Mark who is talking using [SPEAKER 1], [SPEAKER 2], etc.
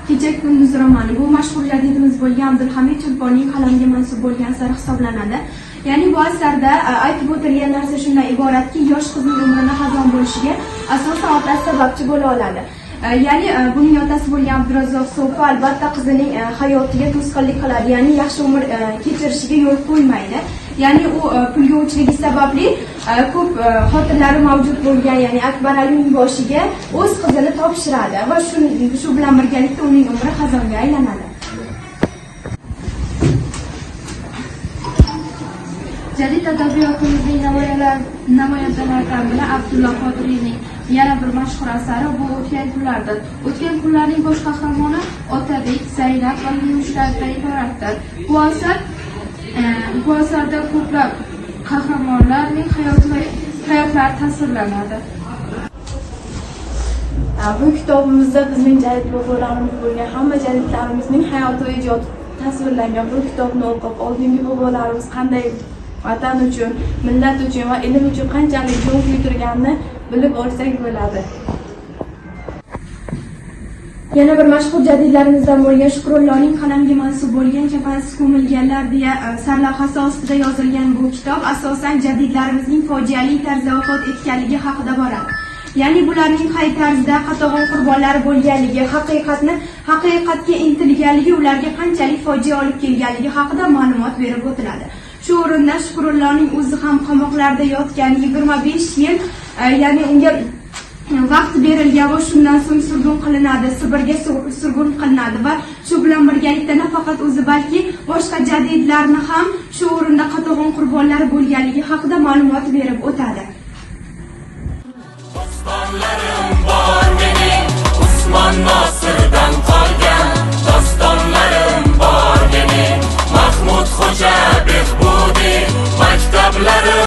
[SPEAKER 1] Kecha kunduz romani bu mashhur jadidimiz bo'lgan Abdulhamid Chulponning qalamiga mansub bo'lgan asar hisoblanadi. Ya'ni bu asarda aytib o'tilgan narsa shundan iboratki, yosh qizning umrini xazon bo'lishiga asosan otasi sababchi bo'la oladi. Ya'ni buning otasi bo'lgan Abdurazzoq So'fi albatta qizining hayotiga to'sqinlik qiladi, ya'ni yaxshi umr kechirishiga yo'l qo'ymaydi. Ya'ni u pulga o'chligi sababli ko'p xotinlari mavjud bo'lgan, ya'ni Akbar Alining boshiga o'z qizini topshiradi va shu bilan birgalikda uning umri xazonga aylanadi.
[SPEAKER 2] Jadid adabiyotimizning namoyandalaridan biri Abdulla Qodiriyning yana bir mashhur asari bu O'tgan kunlardir. O'tgan kunlarning bosh qahramoni Otabek, Zaynab va yumushlardan iboratdir. Bu asarda ko'plab qahramonlarning hayoti va hayotlari tasvirlanadi.
[SPEAKER 3] Bu kitobimizda bizning jadid bobolarimiz bo'lgan hamma jadidlarimizning hayoti va ijodi tasvirlangan. Bu kitobni o'qib, oldingi bobolarimiz qanday vatan uchun, millat uchun va ilm uchun qanchalik jon kuydirganini bilib olsak bo'ladi.
[SPEAKER 1] Yana bir mashhur jadidlarimizdan bo'lgan Shukrulloning qalamiga mansub bo'lgan Kafansiz ko'milganlar deya sarlavhasi ostida yozilgan bu kitob asosan jadidlarimizning fojiali tarzda vafot etganligi haqida boradi. Ya'ni bularning qay tarzda qatag'on qurbonlari bo'lganligi, haqiqatga intilganligi ularga qanchalik fojia olib kelganligi haqida ma'lumot berib o'tiladi. Shu o'rinda Shukrulloning o'zi ham qamoqlarda yotgan 25 yil, ya'ni unga vaqt berilgan va shundan so'ng surgun qilinadi, Sibirga surgun qilinadi va shu bilan birgalikda nafaqat o'zi, balki boshqa jadidlarni ham shu o'rinda qatag'on qurbonlari bo'lganligi haqida ma'lumot berib o'tadi.